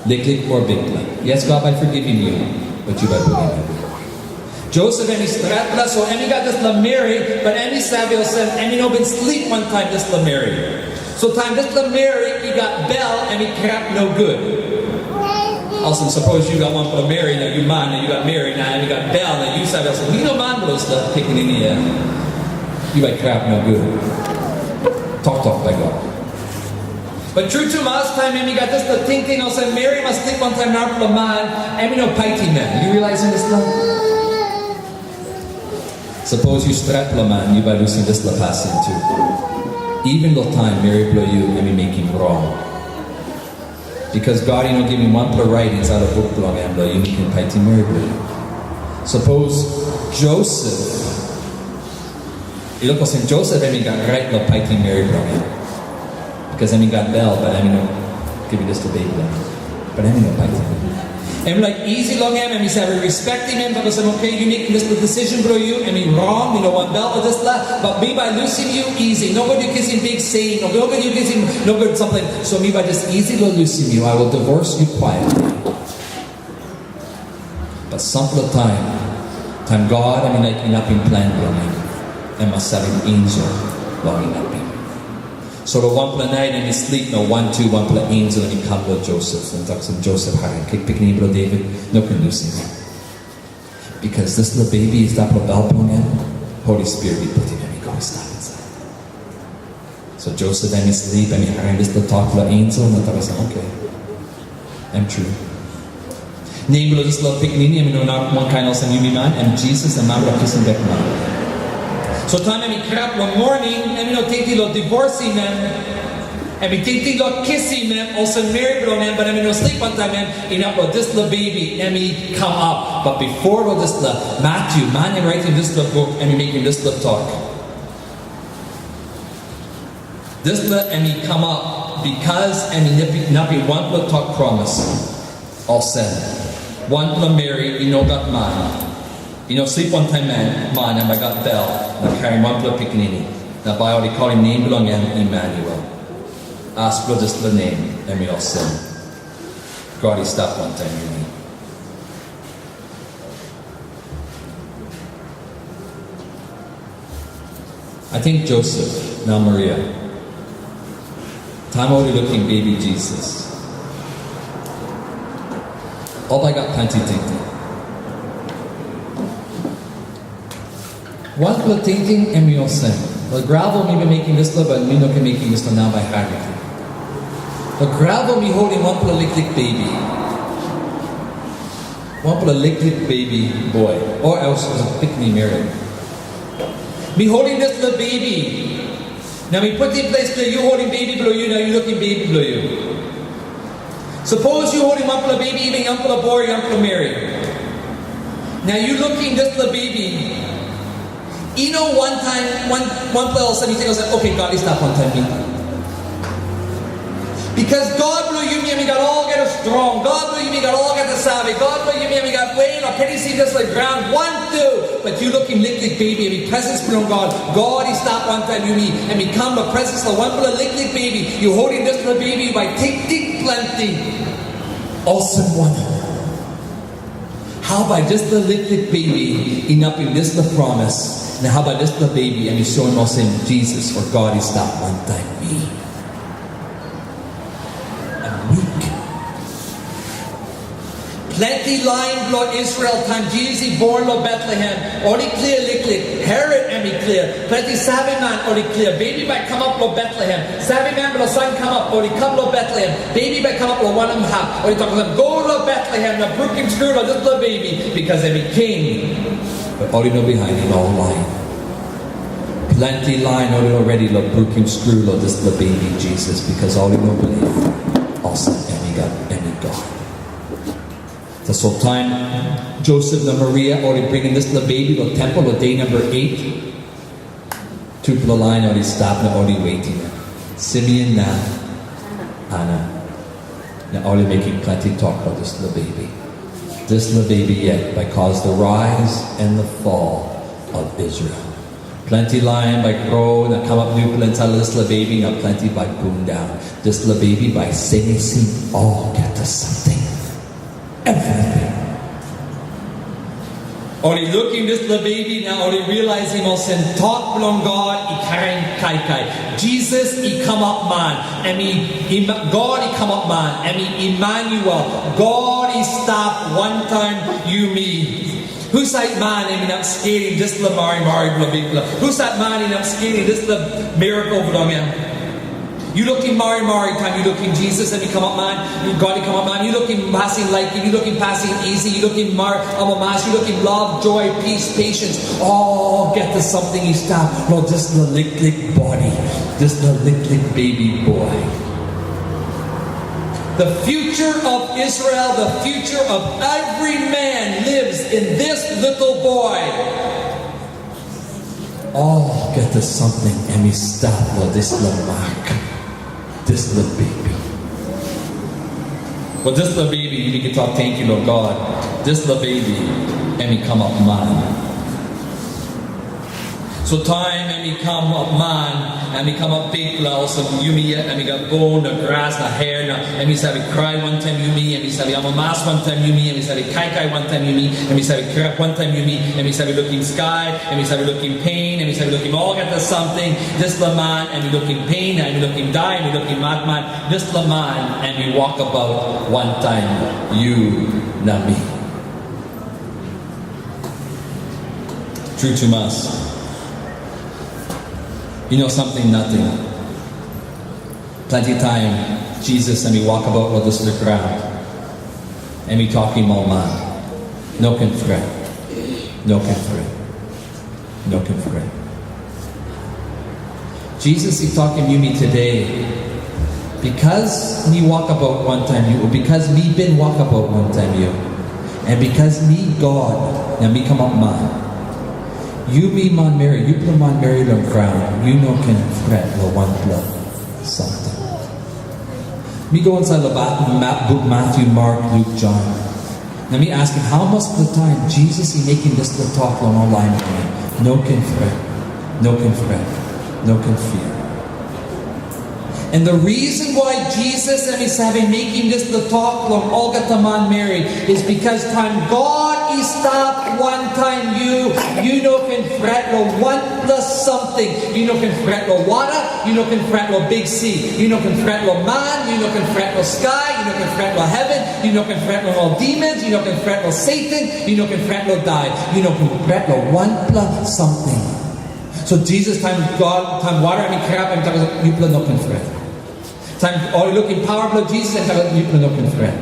Liklik o bikpela. Yes, God bai forgivim yu, bat yu bai bungim hevi. Josep em i stretpela, so em i gat dispela meri, bat em i save olsem, em i no bin slip wantaim dispela meri. So taim dispela meri i gat bel, em i kirap nogut. Olsem, sapos yu gat wanpela meri, na yu man, na yu gat meri, na em i gat bel, na yu save olsem, mi no man blo dispela pikinini ya. Yu bai kirap nogut. Toktok bai go. Bat tru tumas, taim em i gat dispela tingting olsem, meri mas slip wantaim narapela man, em i no paitim em. Yu realizing dispela? Sapos yu stretpela man, yu bai lusim dispela pasin tu. Even lo taim meri blo yu em i mekim rong. Bikos God i no givim wanpela rait insait lo buk bilong em lo yu ken paitim meri blo yu. Sapos Josep, i luk olsem Josep em i gat rait lo paitim meri blo em. Bikos em i gat bel, bat em i no givim dispela bebi long em. Bat em i no paitim. Em laik isi long em, em i save respektim em, tok olsem, "Oke, yu mekim dispela decision blo yu, em i rong, mi no wanbel lo dispela, bat mi bai lusim yu isi. Nogut yu kisim bik sin, nogut yu kisim nogut samting. So mi bai jas isi lo lusim yu. I will divorce you quietly." Bat sampela taim, taim God em i laik inapim plan bilong em, em mas salim ensel long inapim. So long wanpela nait em i slip, na wantu wanpela ensel em i kam long Josep, na tok olsem, "Josep, harim, kik pikinini bilong Devit, no ken lusim em. Bikos dispela bebi i stap long bel bilong em, Holi Spirit i putim em i go i stap insait." So Josep em i slip, em i harim dispela tok bilong ensel, na tok olsem, "Oke, em tru." Nem bilong dispela pikinini em i no inap wankain olsem yumi man, em Jisas, em man bilong kisim bek man. So taim em i kirap long moning, em i no tingting long divorsim em. Em i tingting long kisim em, olsem meri bilong em, bat em i no slip wantaim em, inap long dispela bebi em i kamap. Bat bipo long dispela, Matyu, man em raitim dispela buk, em i mekim dispela tok. Dispela em i kamap bikos em i inapim wanpela tok promis. Olsem, wanpela meri i no gat man, i no slip wantaim man, man em bai gat bel na karim wanpela pikinini, na bai ol i kolim nem bilong en Emanuel. As bilong dispela nem, em i olsem, God i stap wantaim yumi. Ating Joseph na Maria, taim ol i lukim bebi Jisas, ol bai gat planti tingting. Wanpela tingting em i olsem, "Ol gravel mi bin mekim dispela, bai mi no ken mekim dispela nau bai harim." Ol gravel mi holim wanpela liklik bebi. Wanpela liklik bebi boy, o else was a pikinini meri. Mi holim dispela bebi. Na mi putim ples klia, yu holim bebi bilong yu, na yu lukim bebi bilong yu. Sapos yu holim wanpela bebi, even yangpela boy, yangpela meri. Na yu lukim dispela bebi. I no wantaim, wan, wanpela olsem yu ting olsem, "Okay, God i stap wantaim mi." Because God bilong yumi em i gat olgeta strong, God bilong yumi i gat olgeta save, God bilong yumi em i gat we long kenisim dispela graun wantu. But yu lukim liklik bebi, em i presens bilong God. God i stap wantaim yumi, em i kam long presens long wanpela liklik bebi. Yu holim dispela bebi, yu bai tingting planti. Olsem wanem? Hau bai dispela liklik bebi inapim dispela promis? Na hau bai dispela bebi em i soim olsem Jisas o God i stap wantaim mi? Em wik. Planti lain bilong Israel, taim Jisas i born long Betlehem, ol i klia liklik. Herot em i klia. Planti saveman ol i klia. Bebi bai kamap long Betlehem. Saveman bilong san kamap, ol i kam long Betlehem. Bebi bai kamap long wanem hap? Ol i tok olsem, "Go long Betlehem na brukim skru long dispela bebi, bikos em i king." But ol i no bihainim ol lain. Planti lain ol i no redi long brukim skru long dispela bebi Jisas, bikos ol i no bilip olsem em i gat, em i God. Tasol taim Josep na Maria ol i bringim dispela bebi long tempel long de namba eit, tupela lain ol i stap na ol i wetim em. Simeon na Ana. Na ol i mekim planti tok long dispela bebi. Dispela bebi yet bai cause the rise and the fall of Israel. Planti lain bai gro na kamap nupela insait long dispela bebi, na planti bai pundaun. Dispela bebi bai senisim olgeta samting. Everything. Ol i lukim dispela bebi na ol i realizim olsem tok bilong God i karim kaikai. Jisas i kamap man, em i, i, God i kamap man, em i Emanuel. God i stap wantaim yumi. Husat man em inap skelim dispela marimari bilong Bikpela? Husat man inap skelim dispela mirakel bilong em? Yu lukim marimari taim yu lukim Jisas em i kamap man, yu, God i kamap man. Yu lukim pasin laikim, yu lukim pasin isi, yu lukim mar, amamas, yu lukim love, joy, peace, patience. Olgeta samting i stap long dispela liklik bodi, dispela liklik bebi boy. The future of Israel, the future of every man lives in this little boy. Olgeta samting em i stap long dispela mak, dispela bebi. Wel, dispela bebi, yumi ken tok tenkyu long God. Dispela bebi em i kamap man. So taim em i kamap man, em i kamap bikpela, olsem yumi yet em i gat bon na gras na her, na em i save krai wantaim yumi, em i save amamas wantaim yumi, em i save kaikai wantaim yumi, em i save krap wantaim yumi, em i save lukim skai, em i save lukim pen, em i save lukim olgeta samting. Dispela man em i lukim pen, em i lukim dai, em i lukim matmat. Dispela man em i wokabaut wantaim yu na mi. Tru tumas. I no samting nating. Planti taim Jisas em i wokabaut long dispela graun, em i tokim ol man, "No ken fret, no ken fret, no ken fret." Jisas i tokim yumi today, "Bikos mi wokabaut wantaim yu, o bikos mi bin wokabaut wantaim yu, na bikos mi God, na mi kamap man, yumi manmeri, yupela manmeri long graun, yu no ken fret long wanpela samting." Mi go insait long ba-, ma-, buk Matyu, Mak, Luk, Jon. Na mi askim, hamaspela taim Jisas i mekim dispela tok long ol lain bilong en, "No ken fret, no ken fret, no ken fear." And the reason why Jisas em i save mekim dispela tok long olgeta manmeri is because taim God I stap wantaim yu, yu no ken pret long wanpela samting. Yu no ken pret long wara, yu no ken pret long biksi. Yu no ken pret long man, yu no ken pret long skai, yu no ken pret long heven, yu no ken pret long ol demons, yu no ken pret long Satan, yu no ken pret long dai. Yu no ken pret long wanpela samting. So Jisas, taim God, taim wara em i kirap, em i tok, yupela no ken pret. Taim ol i lukim pawa bilong Jisas, em i tok, yupela no ken pret.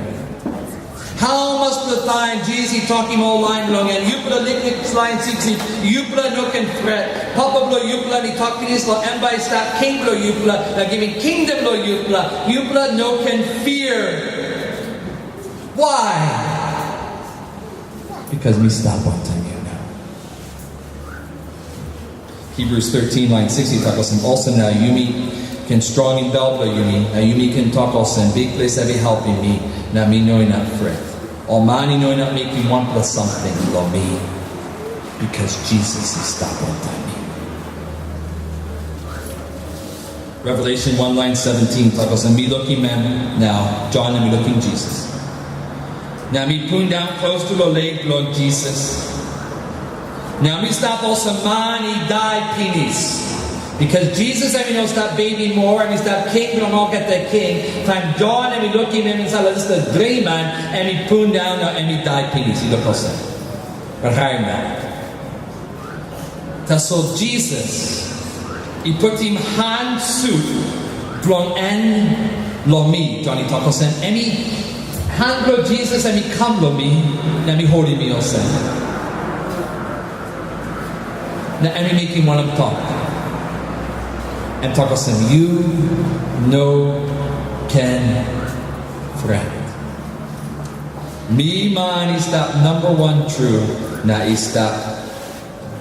Hamas bilong taim Jisas i tokim ol lain bilong en, yupela liklik lain sipsip, yupela no ken pret. Papa bilong yupela em i tok pinis long em bai i stap king bilong yupela, na givim kingdom long yupela. Yupela no ken fear. Why? Because mi stap wantaim yu nau. Hebrews thirteen, line six, i tok olsem, "Olsem na yumi ken strongim bel bilong yumi, na yumi ken tok olsem, 'Bikpela i save helpim mi, na mi no inap pret. Ol man i no inap mekim wanpela samting long mi, because Jisas i stap wantaim mi.'" Revelation one, line seventeen, tok olsem, "Mi lukim em, nau Jon em i lukim Jisas. Na mi pundaun klostu long lek bilong Jisas. Na mi stap olsem man i dai pinis. Because Jisas em i no stap bebi moa, em i stap king bilong olgeta king. Taim Jon em i lukim em insait long dispela driman, em i pundaun, na em i dai pinis. I luk olsem. Bai harim nau." Tasol Jisas i putim han sut bilong en long mi. Jon i tok olsem, em i, han bilong Jisas em i kam long mi, na em i holim mi olsem. Na em i mekim wanem tok? Em tok olsem, "Yu no ken pret. Mi man i stap namba wan tru, na i stap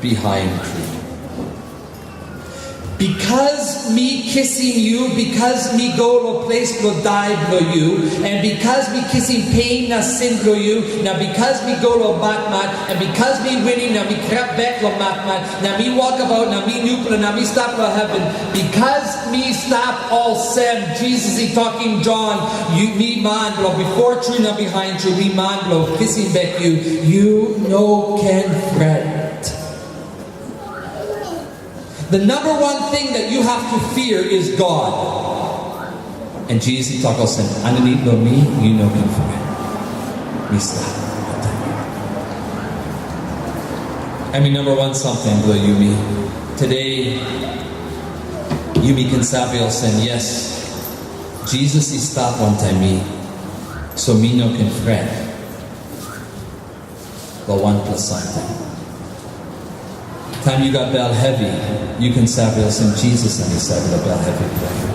bihain tru. Bikos mi kisim yu, bikos mi go long ples bilong dai bilong yu, na bikos mi kisim pen na sin bilong yu, na bikos mi go long matmat, na bikos mi winim na mi kirap bek long matmat, na mi wokabaut, na mi nupela, na mi stap long heven, bikos mi stap olsem," Jisas i tokim Jon, "Yu, mi man bilong bipo tru na bihain tru, mi man bilong kisim bek yu, yu no ken pret." The number one thing that you have to fear is God. And Jisas i tok olsem, "Aninit long mi, yu no ken pret. Mi stap wantaim yu." Em i namba wan samting bilong yumi. Today, yumi ken save olsem, yes, Jisas i stap wantaim mi, so mi no ken pret long wanpela samting. Taim yu gat bel hevi, yu ken save olsem Jisas em i save long bel hevi bilong yu.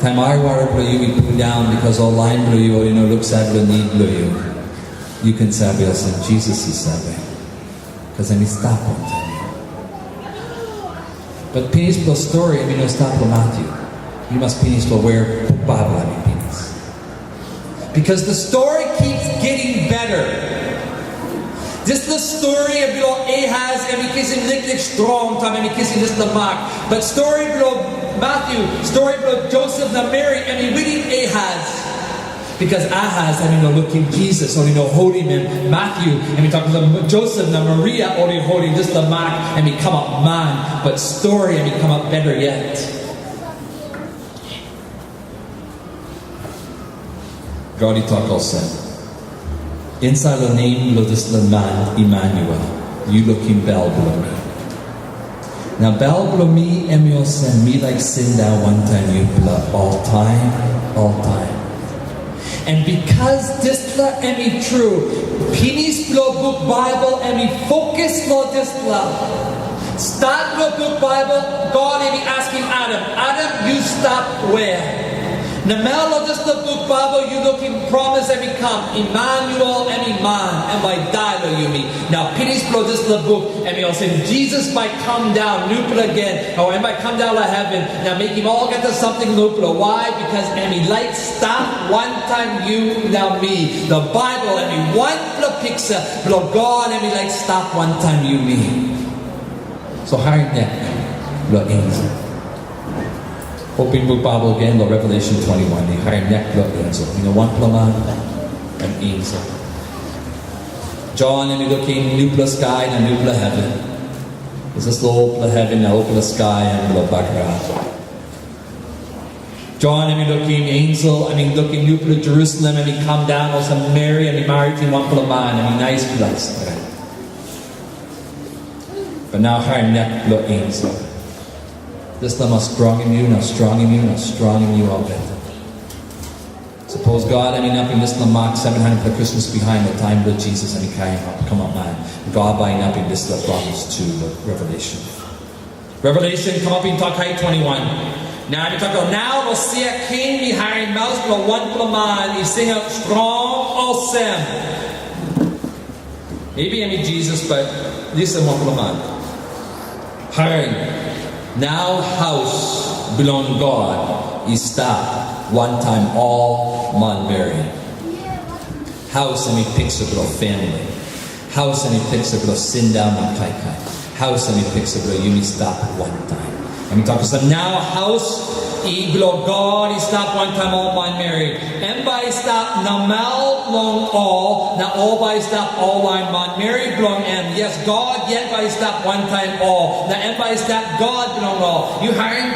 Taim aiwara bilong yu i pundaun bikos ol lain bilong yu ol i no luksave long nid bilong yu, yu ken save olsem Jisas i save, bikos em i stap wantaim yu. But pinis bilong stori em i no stap long Matyu. Yu mas pinis long we buk Baibel em i pinis. Because the story keeps getting better. Dispela stori bilong Ahaz, em i kisim liklik strong taim em i kisim dispela mak. But stori bilong Matthew, stori bilong Joseph na Mary, em i winim Ahaz. Because Ahaz em i no lukim Jisas, ol i no holim em. Matthew, em i tok olsem, Joseph na Maria, ol i holim dispela mak, em i kamap man, but stori em i kamap better yet. God i tok olsem, "Insait long nem bilong dispela man Emanuel, yu lukim bel bilong mi. Na bel bilong mi em i olsem, mi laik sindaun wantaim yupela oltaim, oltaim." And because dispela em i tru, pinis bilong buk Baibel em i fokus long dispela. Stat long buk Baibel, God em i askim Adam, "Adam, yu stap we?" Namel long dispela buk Baibel, yu lukim promis em i kam, Emanuel em i man, em bai dai long yumi. Na pinis bilong dispela buk, em i olsem, Jisas bai kam daun nupela gen, o em bai kam daun long heven, na mekim olgeta samting nupela. Why? Bikos em i laik stap wantaim yu na mi. The Bible, em i wanpela piksa bilong God, em i laik stap wantaim yumi. So harim nek bilong ensel. Opim buk Baibel gen long Revelation twenty-one, i harim nek bilong ensel. Yu no wanpela man, em ensel. Jon em i lukim nupela skai na nupela heven. Dispela olpela heven na olpela skai em i bagarap. Jon em i lukim ensel, em i lukim nupela Jerusalem, em i kam daun olsem meri, em i maritim wanpela man, em i naispela stret. Bat nau harim nek bilong ensel. Dispela mas strongim yu, na strongim yu, na strongim yu olgeta. Sapos God em inapim dispela mak seven hundred Krismas bihain long taim bilong Jisas em i kaim kamap man, God bai inapim dispela promis tu long Revelation. Revelation kamapim tok hait twenty-one. Na em i tok, nau long sia king mi harim maus bilong wanpela man i singaut strong olsem. Maybe em i Jisas, but listen, wanpela man. Harim, nau haus bilong God i stap wantaim ol manmeri. Haus em i piksa bilong famili. Haus em i piksa bilong sindaun na kaikai. Haus em i piksa bilong yumi stap wantaim. Em i tok olsem, nau haus i bilong God i stap wantaim ol manmeri. Em bai i stap namel long ol, na ol bai i stap ol lain manmeri bilong em. Yes, God yet bai i stap wantaim ol, na em bai i stap God bilong ol. Yu harim?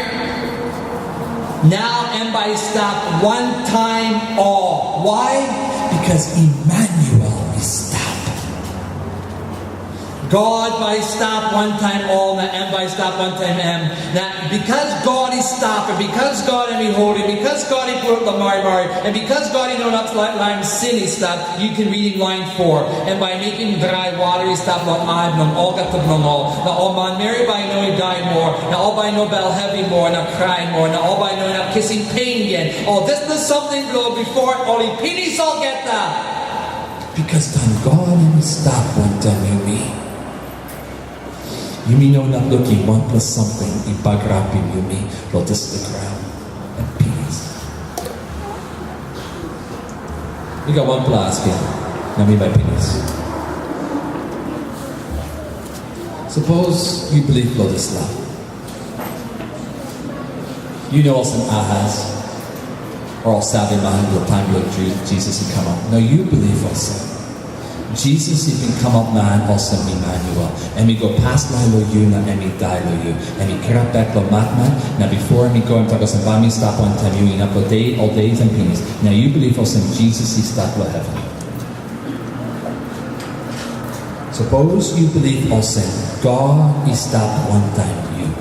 Nau em bai i stap wantaim ol. Why? Because Emmanuel i stap. God bai i stap wantaim ol, na em bai i stap wantaim em. Na because God i stap, and because God em i holy, because God i put the marimari, and because God i no inap lain sin i stap, you can read in line four. Em bai mekim drai wara i stap long ai bilong olgeta bilong ol. Na ol manmeri bai i no i dai moa, na ol bai i no bel hevi moa, na krai moa, na ol bai i no inap kisim pen gen. Ol dispela samting bilong bipo ol i pinis olgeta. Because taim God em i stap wantaim yumi, yumi no inap lukim wanpela samting i bagarapim yumi long dispela graun. Em pinis. Mi gat wanpela askim, na mi bai pinis. Sapos yu bilip long dispela. Yu no olsem Ahaz, o ol saveman long taim bilong Ju- Jisas i kamap. No, yu bilip olsem, Jisas i bin kamap man olsem Emmanuel. Em i go paslain long yu na em i dai long yu. Em i kirap bek long matmat, na bipo em i go, em tok olsem, bai mi stap wantaim yu inap long de, ol de em pinis. Na yu bilip olsem, Jisas i stap long heven. Sapos yu bilip olsem, God i stap wantaim yu.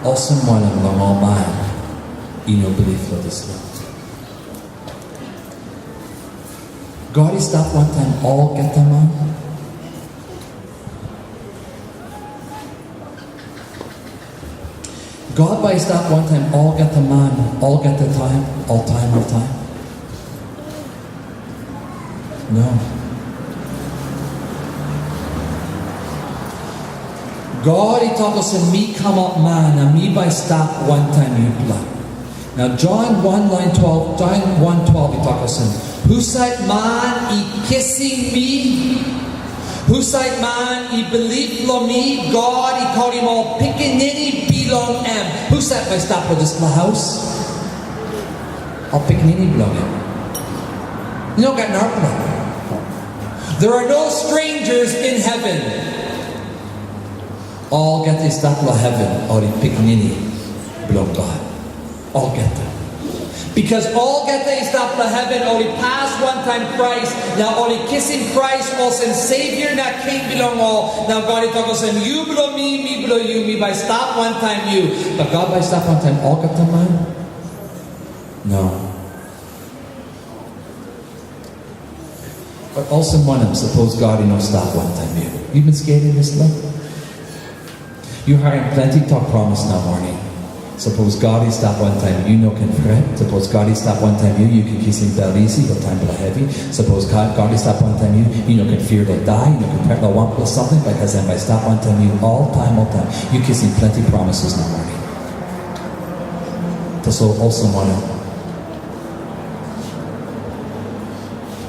Olsem wanem long ol man i no bilip long dispela? God i stap wantaim olgeta man? God bai i stap wantaim olgeta man, olgeta taim, oltaim, oltaim? No. God i tok olsem, mi kamap man, na mi bai stap wantaim yupela. Na Jon wan lain twelve, Jon wan twelve i tok olsem, husat man i kisim mi, husat man i bilip long mi, God i kolim ol pikinini bilong em. Husat bai stap long dispela haus? Ol pikinini bilong em. I no gat narapela. There are no strangers in heaven. Olgeta i stap long heven, ol i pikinini bilong God. Olgeta. Because olgeta i stap long heven, ol i pas wantaim Krais, na ol i kisim Krais olsem Savior na King bilong ol. Na God i tok olsem, yu bilong mi, mi bilong yu, mi bai stap wantaim yu. Bat God bai stap wantaim olgeta man? No. Bat olsem wanem, sapos God i no stap wantaim yu? Yu bin skelim dispela? Yu harim planti tok promis nau moning. Sapos God i stap wantaim yu, no ken pret. Sapos God i stap wantaim yu, yu ken kisim bel isi long taim bilong hevi. Sapos God, God i stap wantaim yu, yu no ken fear long dai, yu no ken pret long wanpela samting, bikos em bai stap wantaim yu oltaim, oltaim. Yu kisim planti promises nau moning. Tasol olsem wanem?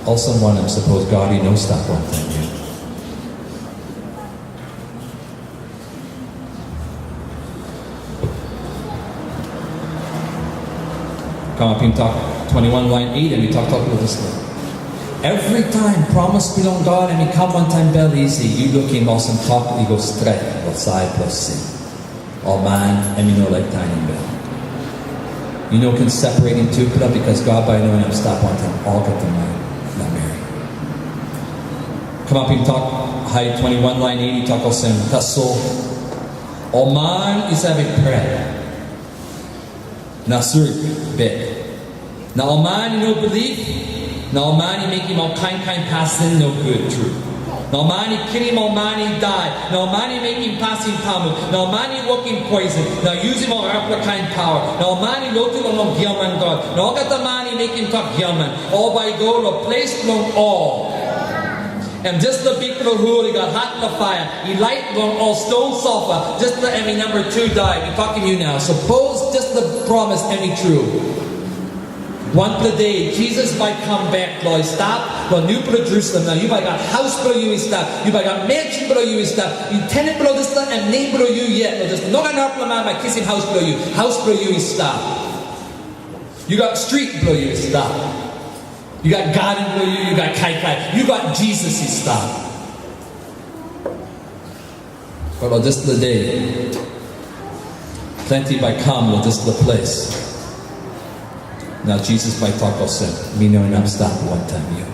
Olsem wanem, sapos God i no stap wantaim yu? Kamapim tok twenty-one, lain eight, em i toktok long dispela. Every time promise bilong God em i kam wantaim bel isi, yu lukim olsem tok i go stret long sait long sin. O man, em i no laik tanim bel. Yu no ken separatim tupela, bikos God bai i no inap stap wantaim olgeta man na meri. Kamapim tok, hai twenty-one, lain eighty, tok olsem, tasol ol man i save pret na sori bek. Na ol man i no bilip, na ol man i mekim ol kain kain pasin nogut tru. Na ol man i kilim ol man i dai, na ol man i mekim pasin pamuk, na ol man i wokim poisin, na yusim ol arapela kain pawa, na ol man i lotu long ol giaman god, na olgeta man i mekim tok giaman, ol bai i go long ples bilong ol. Em dispela bikpela hul i gat hatpela paia, i lait long ol ston sulfa, dispela em i namba tu dai, mi tokim yu nau. Sapos dispela promis em i tru, wanpela de Jisas bai kam bek long i stap long nupela Jerusalem. Na yu bai gat haus bilong yu i stap, yu bai gat mansion bilong yu i stap. Yu tenant bilong dispela, em nem bilong yu yet. Long dispela, no gat narapela man bai kisim haus bilong yu. Haus bilong yu i stap. Yu gat strit bilong yu i stap. Yu gat gaden bilong yu, yu gat kaikai, yu gat Jisas i stap. But long dispela de, planti bai kam long dispela ples. Na Jisas bai tok olsem, mi no inap stap wantaim yu.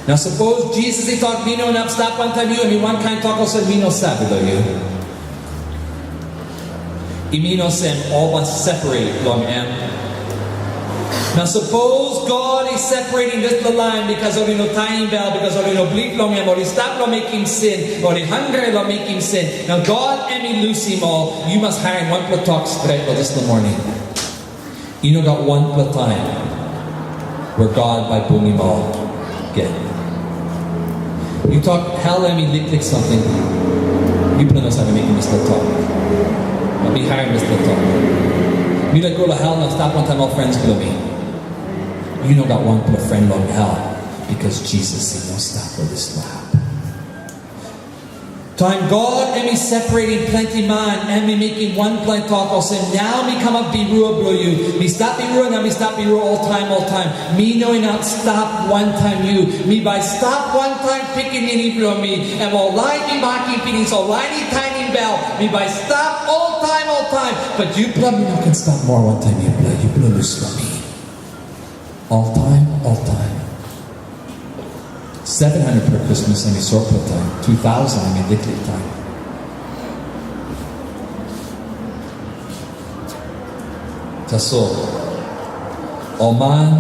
Na sapos Jisas i tok, mi no inap stap wantaim yu, em i wankain tok olsem, mi no save long yu. I min olsem, ol bai separet long em. Na sapos God i separatim dispela lain, bikos ol i no tanim bel, bikos ol i no bilip long em, ol i stap long mekim sin, ol i hangre long mekim sin, na God em i lusim ol, yu mas harim wanpela tok stret long dispela moning. I no gat wanpela taim we God bai bungim ol gen. Yu tok, hel em i liklik samting. Yupela no save mekim dispela tok. Bai mi harim dispela tok. Mi laik go long hel na stap wantaim ol frens bilong mi. Yu no gat wanpela fren long hel, bikos Jisas i no stap long dispela hap. Taim God em i separatim planti man, em i mekim wanpela tok olsem, nau mi kamap birua bilong yu. Mi stap birua, na mi stap birua oltaim, oltaim. Mi no inap stap wantaim yu. Mi bai stap wantaim pikinini bilong mi. Em ol lain i makim pinis, ol lain i tanim bel. Mi bai stap oltaim, oltaim. But yupela mi no ken stap moa wantaim yupela. Yupela lus long mi. Oltaim, oltaim. Seven hundred per Christmas em i sotpela taim. Two thousand em i liklik taim. Tasol, ol man,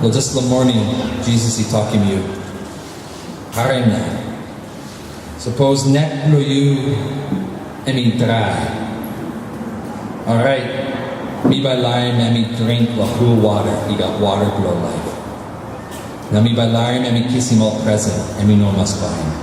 lo dispela moning, Jisas i tokim yu. Harim nau. Sapos nek bilong yu em i drai, orait mi bai larim em i dring long hul wara i gat wara bilong laip. Na mi bai larim em i kisim ol presen em i no mas baim.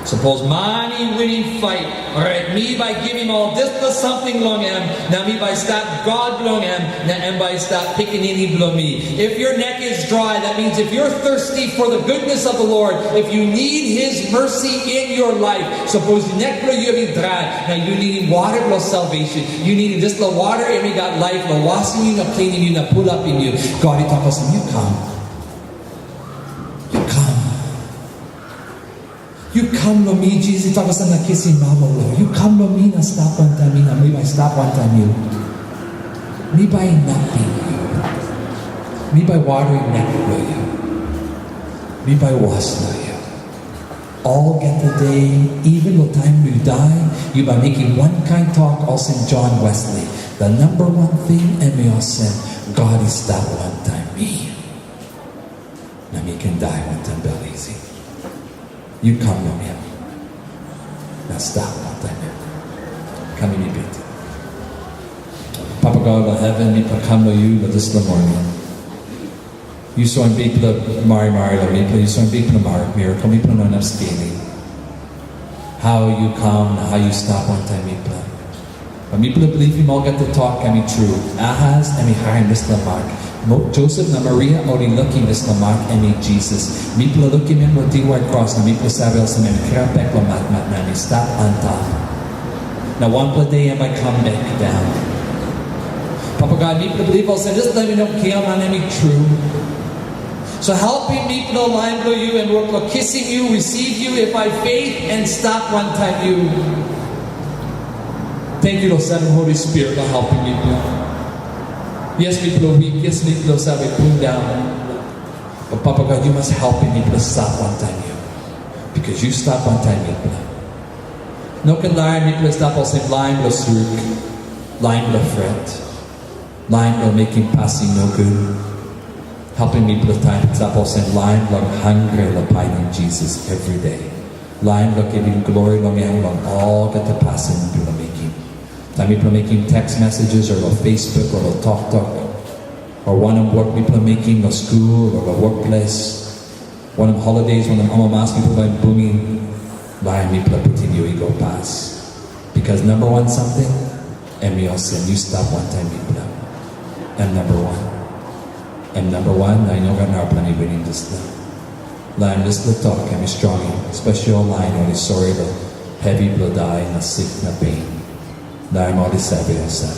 Sapos man i winim pait, orait mi bai givim ol dispela samting long em, na mi bai stap God bilong em, na em bai i stap pikinini bilong mi. If your neck is dry, that means if you're thirsty for the goodness of the Lord, if you need His mercy in your life, sapos nek bilong yu i drai, na yu nidim wara bilong salvation, yu nidim dispela wara em i gat laip long wasim yu, na klinim yu, na pulapim yu, God i tok olsem, yu kam. Yu kam. Yu kam long mi, Jisas i tok olsem, na kisim mama lo. Yu kam long mi na stap wantaim mi, na mi bai stap wantaim yu. Mi bai inapim yu. Mi bai warim nek bilong yu. Mi bai was long yu. Olgeta de, even long taim yu dai, yu bai mekim wankain tok olsem John Wesley. The number one thing em i olsem, God i stap wantaim mi. Na mi ken dai wantaim bel isi. Yu kam long em. Na stap wantaim em. Kam yumi beten. Papa God long heven, mipela kam long yu long dispela moning. Yu soim bikpela marimari long mipela, yu soim bikpela mar-, mirakel, mipela no inap skelim. Hau yu kam na hau yu stap wantaim mipela. Bai mipela bilipim olgeta tok em i tru. Ahas em i harim dispela mak. Mo-, Josep na Maria ol i lukim dispela mak em i Jisas. Mipela lukim em long diwai kros, na mipela save olsem em i kirap bek long matmat, na em i stap antap. Na wanpela de em bai kam bek daun. Papa God, mipela bilip olsem dispela em i no giaman, em i tru. So helpim mipela lain bilong yu em wok long kisim yu, receive yu, and by faith and stap wantaim yu. Thank you, Lord, send Holy Spirit, Lord, helpim mipela. Yes, mipela weak, yes, mipela save pundaun. But Papa God, you must help mipela stap wantaim yu. Because you stap wantaim mipela. No ken lain mipela stap olsem lain bilong suk, lain bilong fret, lain bilong mekim pasin nogut. Helpim mipela taim stap olsem lain bilong hangre long painim Jesus every day. Lain bilong givim glory long em long olgeta pasin mipela mekim. Taim mipela mekim text messages o long Facebook o long toktok, o wanem wok mipela mekim long skul o long workplace, wanem holidays, wanem amamas mipela bai bungim, lain mipela putim yu i go pas. Because number one something, em i olsem, yu stap wantaim mipela. Em number one. Em number one, na i no gat narapela i winim dispela. Lain dispela tok, em i strongim, spesial lain ol i sori long hevi bilong dai na sik na pein. Lain ol i save olsem,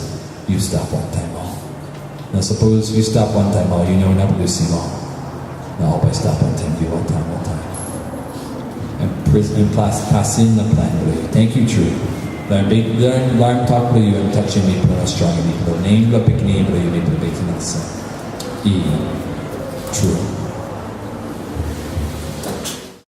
yu stap wantaim ol. Na sapos yu stap wantaim ol, yu no inap lusim ol. Na ol bai stap wantaim yu oltaim, oltaim. Em pris-, em plas-, pasin na plan bilong yu. Thank you, tru. Lain bik, lain, lain tok bilong yu, em touchim mi, bilong strongim mi, bilong nem bilong Pikinini bilong yu, mi bilong bekim olsem. I tru.